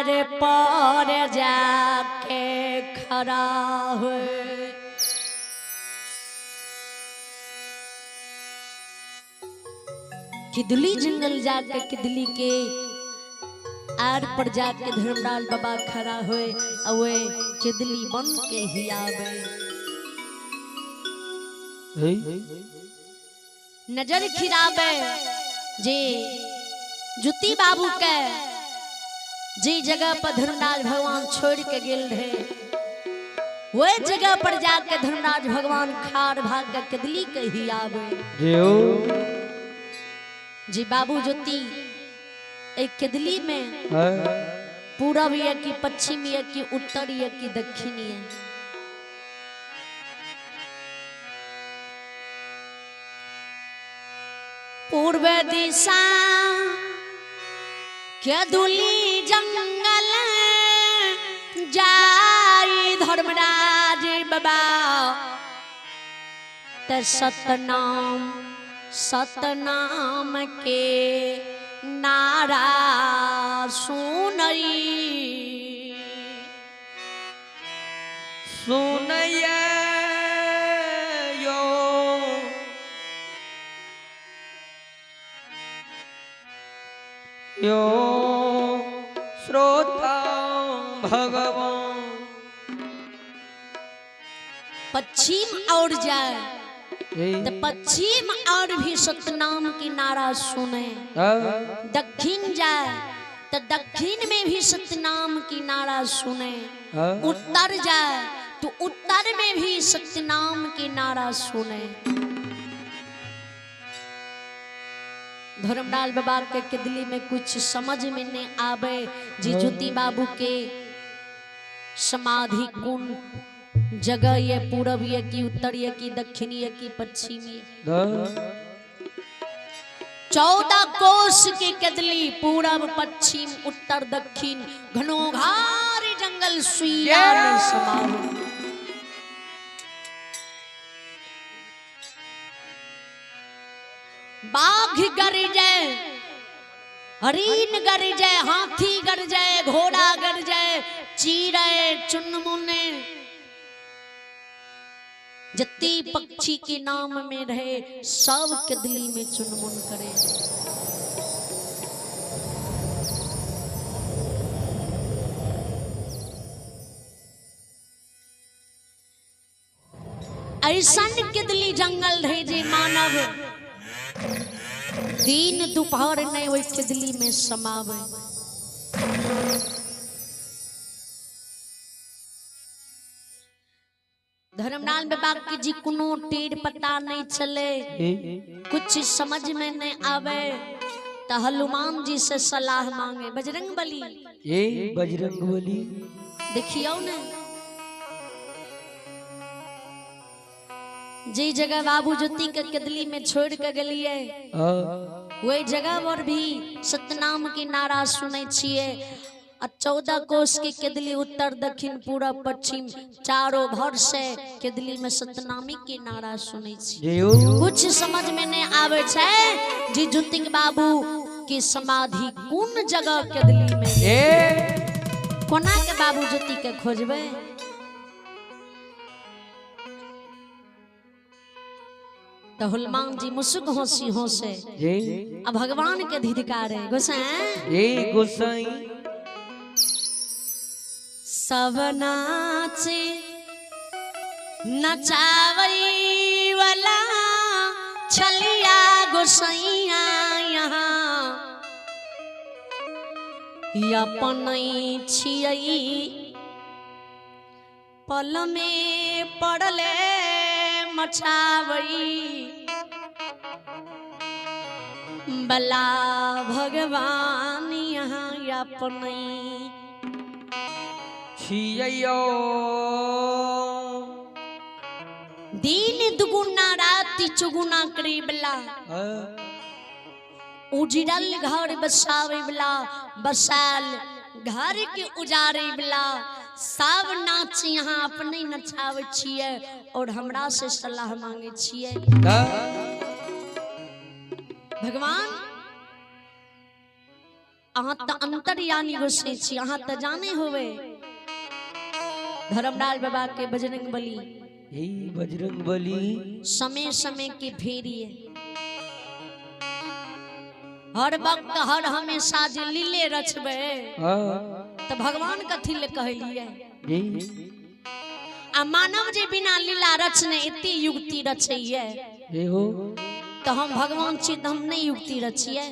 आर पर जाके खड़ा हुए। किदली जंगल जाके किदली के आर पर जाके धर्मराज बाबा खड़ा हुए और किदली बन के ही आवे। नजर खिरावे जे जुती बाबू के जी जगह पर धर्मराज भगवान छोड़ के गेल रहे वही जगह पर जाके धर्मराज भगवान खार भाग के किदली के ही आवे। जी बाबू ज्योति एक किदली में पूरब या कि पश्चिम या कि उत्तर या कि दक्षिण या पूर्व दिशा के दुली जंगल जाई धर्मराज बाबा त सतनाम सतनाम के नारा सुनई सुनैया यो यो श्रोता भगवान। पश्चिम और जाए तो पश्चिम और भी सतनाम की नारा सुने, दक्षिण जाए तो दक्षिण में भी सतनाम की नारा सुने, उत्तर जाए तो उत्तर में भी सतनाम की नारा सुने। धर्मलाल बाबा के किदली में कुछ समझ में नहीं आवे जी ज्योति बाबू के समाधि कौन जगह ये पूरब ये कि उत्तर ये कि दक्षिण ये कि पश्चिम ये। 14 कोस की कदली पूरब पश्चिम उत्तर दक्षिण घनोघार जंगल सुइया में समाओ। बाघ गरजे, हरिण गरजे, हाथी गरजे, घोड़ा गरजे, चीरे चुनमुने जती पक्षी के नाम में रहे सब कदली में चुनमुन करे। ऐसन कदली जंगल रहे जे मानव दिन दोपहर नहीं वही कदली में समावे। धर्मलाल बाबा के जी कोनो टेढ़ पता नहीं चले, कुछ समझ में नहीं आवे तो हनुमान जी से सलाह मांगे। बजरंग बली, ए बजरंग बली देखियो ने जी जगह बाबू ज्योति के कदली में छोड़ के गलिए वही जगह पर भी सतनाम के नारा सुने छिए। 14 कोस की केदली उत्तर दक्षिण पूरब पश्चिम चारों भर से केदली में सतनामी के नारा सुनै छी। कुछ समझ में नहीं आवे छै जी ज्योतिक बाबू की समाधि कोन जगह केदली में, कोना के बाबू ज्योति के खोजबै। तो हनुमान जी मुसुक हंसी हंसे अब भगवान के धिधकारे गोसाई गोसाई सब नाचे नचावई वाला छलिया गोसैया यहाँ अपन छियै पल में पड़ले मचावई बला भगवान यहाँ अपन छियो। दिन दुगुना राति चुगुना करे बला उजड़ल घर बसावे बला बसाल घर के उजारे बला सब नाच यहाँ अपने नचावे छिए और हमरा से सलाह मांगे छिए। भगवान अहाँ तऽ अंतर्यामी गोसाई छी, अहाँ तऽ जाने होवे। धर्मराज बाबा के बजरंग बली, हे बजरंग बली, समय समय के फेरिए हर वक्त हर हमेशा जे लीले रचबे तो भगवान कथी ले कहलिए। आ मानव जे बिना लीला रचने एते युक्ति रचैये हो तो हम भगवान छी तो हम नहीं युक्ति रचिए।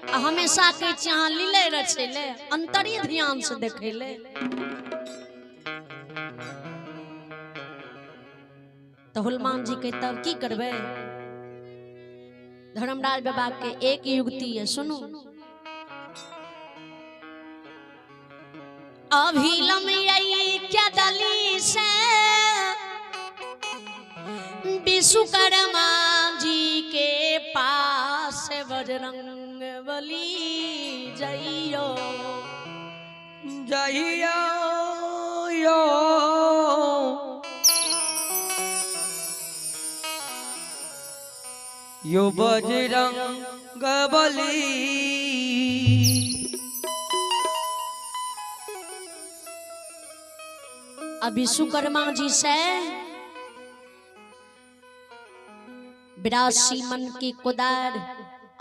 आ हमेशा कहै छी अहाँ लीले रचैले, अंतरे ध्यान से देखैले। तो हनुमान जी के तब की करबै? धर्मराज बाबा के एक युक्ति है, सुनू। अभी लमयई क्या दली से विश्वकर्मा जी के पास बजरंग बली जइयो जइयो यो। यो बजरंग बली, अब विश्वकर्मा जी से 82 मन की कुदार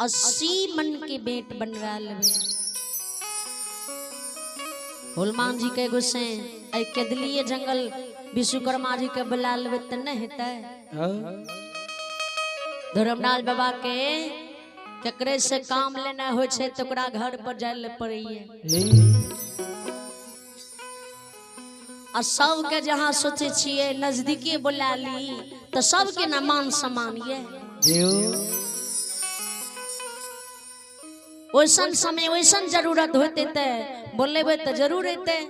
80 मन के बेट बनवा लेबे। हनुमान जी के गुस्से ऐ केदलिए जंगल विश्वकर्मा जी के बुला लेबे त नहीं हेतै। धर्मराज बाबा के केकरे से काम लेना हो छै तो ओकरा घर पर जाय ले पड़ैये। आ सबके जहाँ सोचे छियै नजदीके बुला ली तो सबके ना मान सम्मान ये। वैसन समय वैसन जरूरत होते ते बोलेबै तो जरूर हेतै।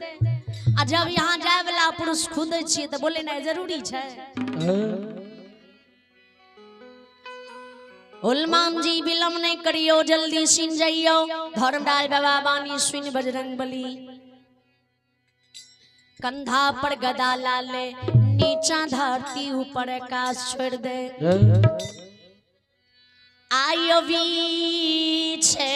आ जब यहाँ जाय वाला पुरुष खुद छियै तो बोलेनाइ जरूरी छै। हनुमान जी विलम्ब नहीं करियो, जल्दी सुन जाइयो। धर्मराज बाबा वाणी सुन बजरंग बली, कंधा पर गदा लाले, नीचा धरती ऊपर आकाश छोड़ दे। आयो बीछे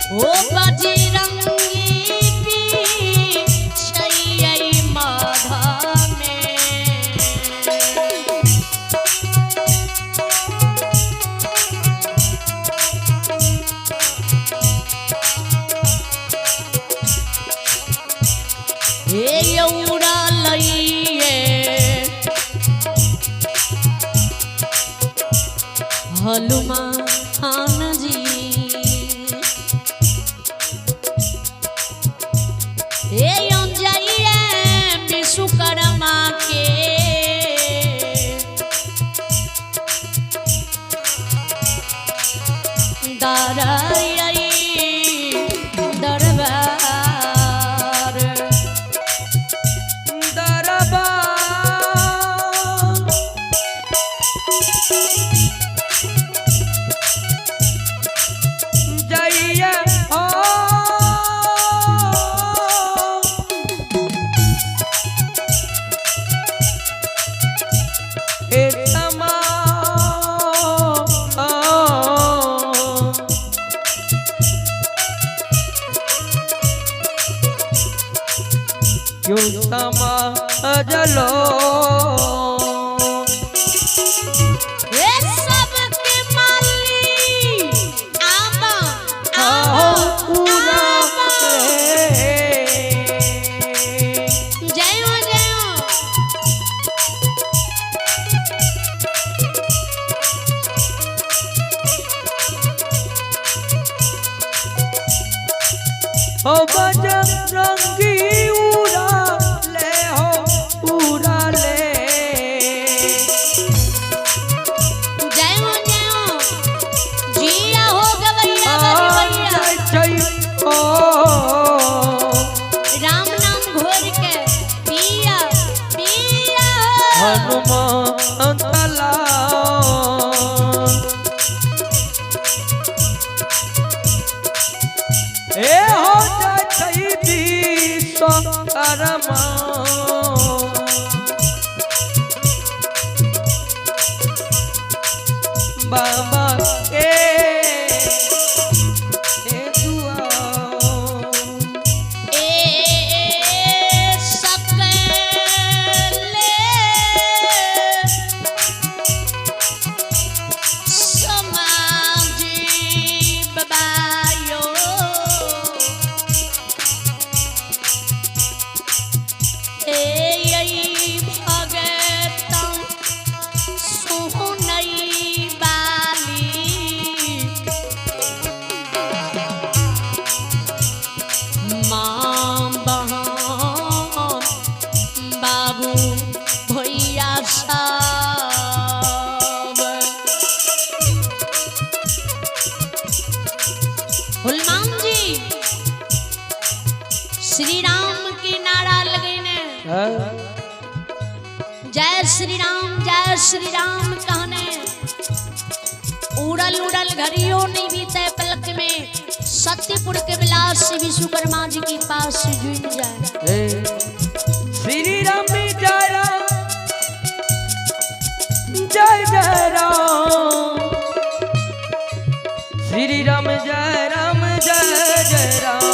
ओ बजरंगी पीछे माधा में, हे यौरा लइए हनुमान जी, हे जाइए विश्वकर्मा के दरई दरबार दरबार जइए हो। हे समा क्यों समा जलो हे सबके माली आबा आओ पूरा आबा। रे। जय हो जय हो। हो बजरंगी उड़ा ले हो उड़ा ले। जय हो जय हो। जिया हो गवैया बजवैया। जय जय हो। राम नाम घोर के पिया पिया हो। हनुमान तला। अरमान। बाबा के दुआ ए सकले समाजी बबायो ए भगत सुनई बाली माँ बहन बाबू भैया सब। हनुमान जी श्री राम के नारा लगेने, जय श्री राम जय श्री राम कहने उड़ल उड़ल घड़ियों नहीं बीते पलक में सत्यपुर के विलास से विश्वकर्मा जी के पास जुड़ जाए। श्री राम जय राम जय जय राम, श्री राम जय राम जय जय राम,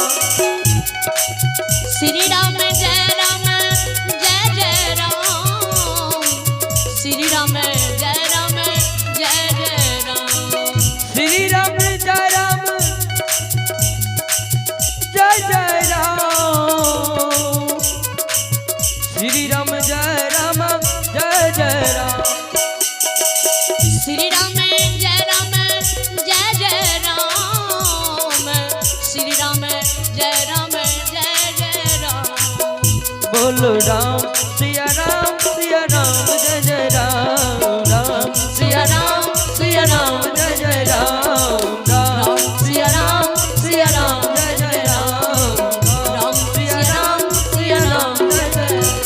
श्री राम जय राम जय जय राम, श्री राम जय राम जय जय राम, श्री राम जय राम जय जय राम, श्री राम जय राम जय जय राम, श्री राम जय राम जय जय राम, श्री राम जय राम जय जय राम। बोलो राम सिया राम सिया राम जय जय राम, राम सिया राम सिया राम जय जय राम, राम सिया राम सिया राम जय जय राम, राम सिया राम सिया राम जय जय राम।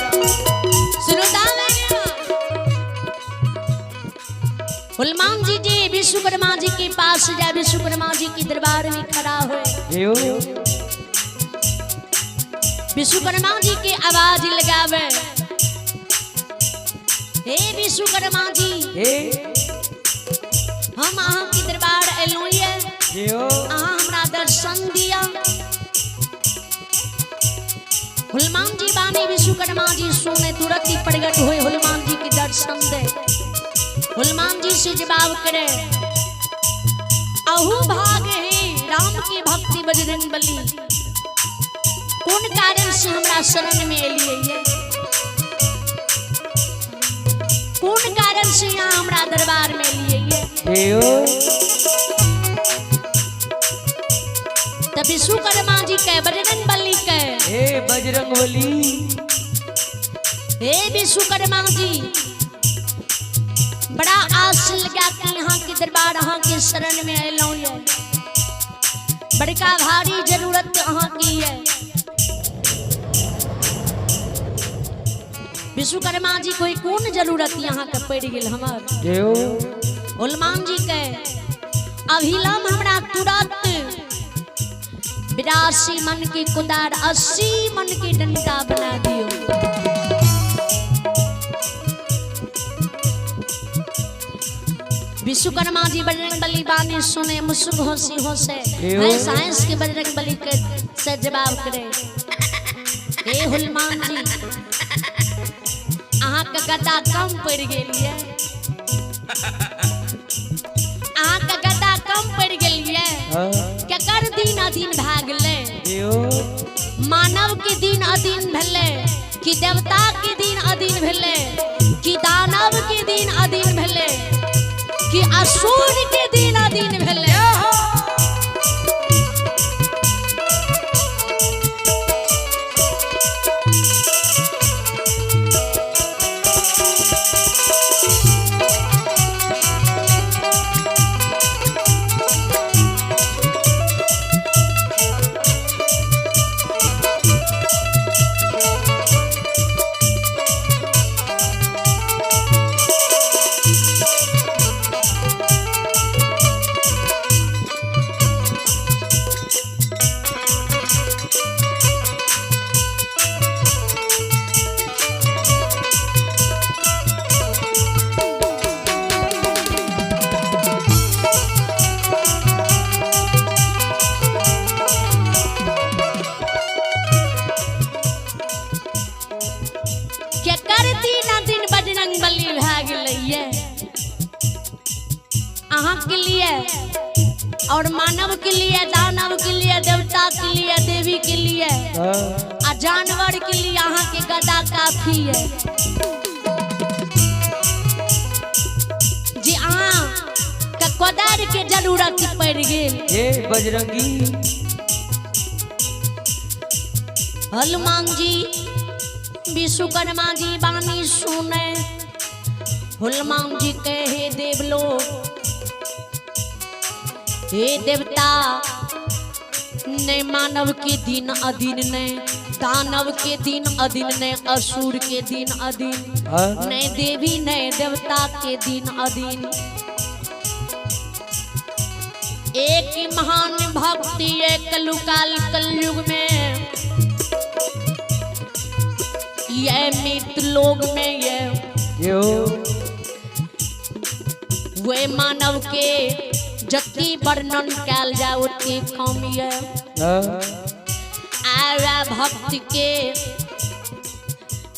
हनुमान जी जी विश्वकर्मा जी के पास जाए, विश्वकर्मा जी के दरबार में खड़ा हुए, विश्वकर्मा जी के आवाज लगावे, हे विश्वकर्मा जी हम अहाँ के दरबार एलहुँ ये, अहाँ हमरा दर्शन दिया। हनुमान जी बानी विश्वकर्मा जी सुने तुरंत ही प्रकट हुए, हनुमान जी के दर्शन दे। हनुमान जी से जवाब करे, अहू भाग हे राम की भक्ति बजरंग बली, कोन कारण से हमरा शरण में एलिए ये, कोन कारण से यहाँ हमरा दरबार में एलिए ये। तब विश्वकर्मा जी कहे बजरंग बली कहे, हे बजरंग बली, हे विश्वकर्मा जी बड़ा आस लगा के यहाँ के दरबार अहाँ के शरण में एलहुँ ये, बड़का भारी जरूरत अहाँ की है। विश्वकर्मा जी कोई कोन जरूरत यहाँ के पड़ गेल हमर। हनुमान जी के अभिलम हमरा तुरंत 82 मन की कुदार 80 मन की डंडा बना दियो। विश्वकर्मा जी बजरंग बली बानी सुने मुसुक हंसी हंसे हंस हंस के बजरंग बली के से जवाब करे, हे हनुमान जी अहाँ के गदा कम पड़ गेल ये, अहाँ के गदा कम पड़ गेल ये, केकर दिन अधीन भए गेलै, मानव के दिन अधीन भेलै कि देवता के दिन अधीन भेलै कि दानव के दिन अधीन भेलै कि असुर के दिन अधीन भेलै। और मानव के लिए, दानव के लिए, देवता के लिए, देवी के लिए आ जानवर के लिए अहाँ के गदा काफी है। जी अहाँ के कोदार के जरूरत पड़ गेल। हे बजरंगी। हनुमान जी विश्वकर्मा जी बानी सुने। हनुमान जी कहे देवलोक, हे देवता, ने मानव के दिन अधीन, ने दानव के दिन अधीन, ने असुर के दिन अधीन, ने देवी ने देवता के दिन अधीन। एक महान भक्ति है कलुकाल कलयुग में, यह मित्र लोग में ये वे मानव के जति वर्णन कैल जाए उतनी कम ये। आया भक्त के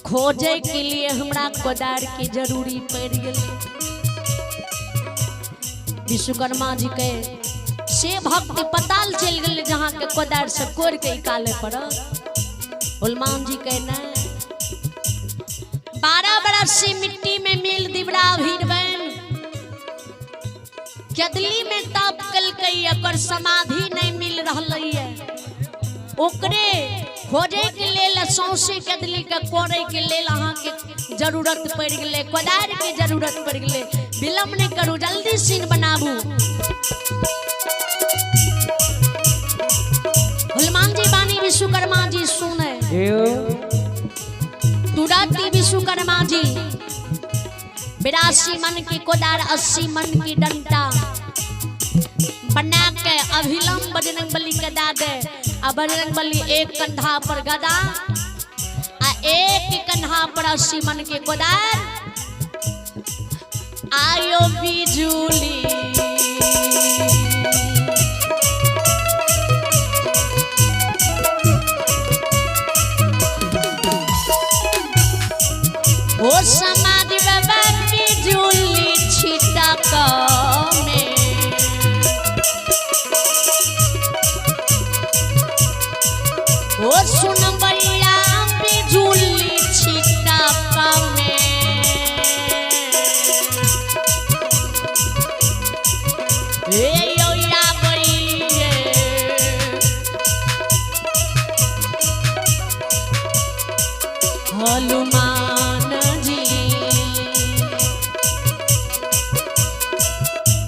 खोजे के लिए हमरा कोदार के जरूरी पड़ गेल। विश्वकर्मा जी के से भक्त पताल चल गेल जहाँ के कोदार से कोर के निकाले पड़ल। हनुमान जी के नहीं 12 बरस से मिट्टी में मिल दिवरा भीड़ कदली में तप कलकै, ओकर समाधि नहीं मिल रहलै है। ओकरे खोजे के लेल सौंसे कदली के कोड़े के लेल अहाँ के जरूरत पड़ गेलै, कोदार के जरूरत पड़ गेलै। विलम्ब नहीं करू, जल्दी सीन बनाबू। हनुमान जी बानी विश्वकर्मा जी सुने। तुरंत विश्वकर्मा जी 82 मन की कोदार 80 मन की डंडा बना के अभिलंब बजरंग बली के दा दे। आ बजरंग बली एक कंधा पर गदा आ एक कंधा पर 80 मन के कोदार। आयो बिजुली ओ समाज बाबा बिजुली छिटा में ओ सुन भैया बिजुली छिटा में ए यो या बइये हनुमान जी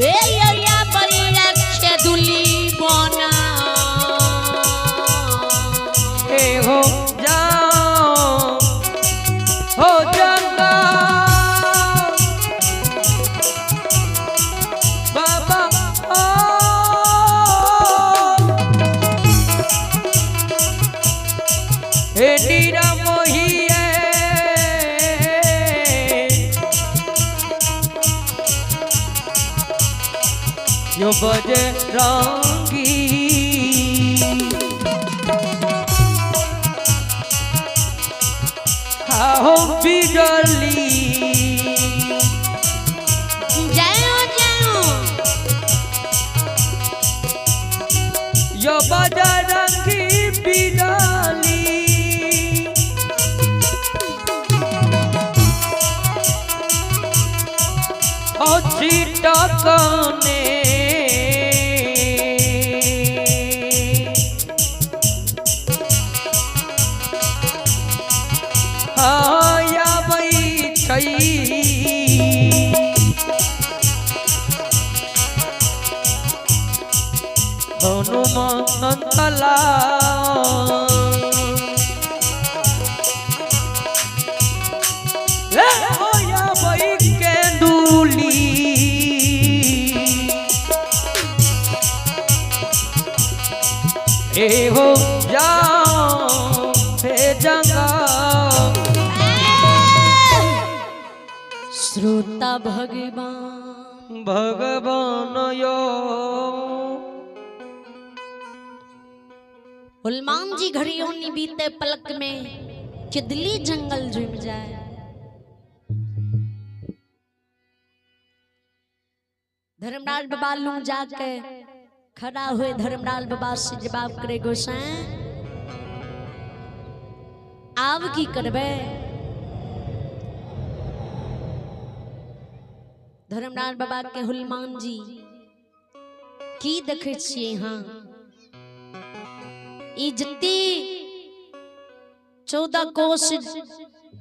ए यो या बइया खेदुली बना हे हो जाओ हो जंगा बाबा ओ हे नीरा मोहिए यो बजरंगी हो बिजली जाओ जाओ यो बजरंगी बिजली ओ छिटकने आबै छै हनुमान तला केंदुली ए हो जाओ हे जंगा। श्रोता भगवान भगवान यो हनुमान जी घड़ियों नी बीते पलक में किदली जंगल जुम जाए। धर्मराज बाबा लू जाके खड़ा हुए धर्मलाल बाबा से जवाब करे गोसाई, आब की करबै? धर्मलाल बाबा के हुलमान जी की देखै छियै अहाँ? ई जते 14 कोस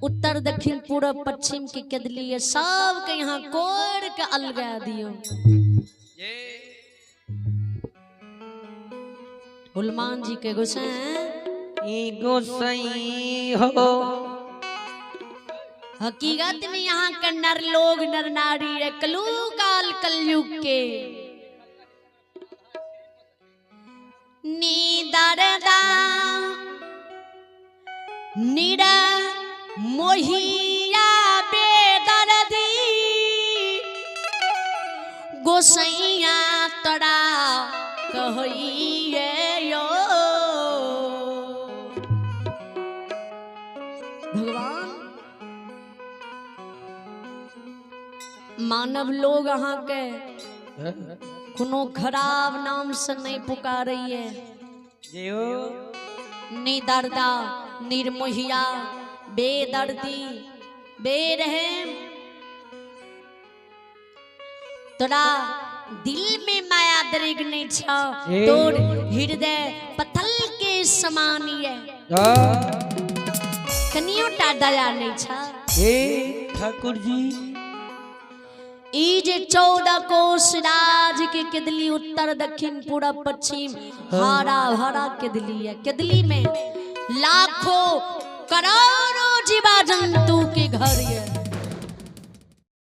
उत्तर दक्षिण पूरब पश्चिम के केदली है, सबके यहाँ कोर के अलगा दियो। हुलमान जी के गोसाई ई गोसाई हो। हकीकत में यहाँ के नर लोग नर नारी रे कलू काल कलयुग के नीदरदा निरा मोहिया बेदर्दी गोसैया तोरा कहइए यो। भगवान मानव लोग अहाँ के कोनो खराब नाम से नहीं पुकारैये। जय हो। निदर्दा निर्मोहिया बेदर्दी बेरहम, तोरा दिल में माया दृग नहीं छ, तोर हृदय पत्थल के समान ये, कनियो टा दया नहीं छ। हे ठाकुर जी, ई जे 14 कोस राज के केदली उत्तर दक्षिण पूरब पश्चिम हरा भरा केदली है, केदली में लाखों करोड़ों जीवा जंतु के घर है।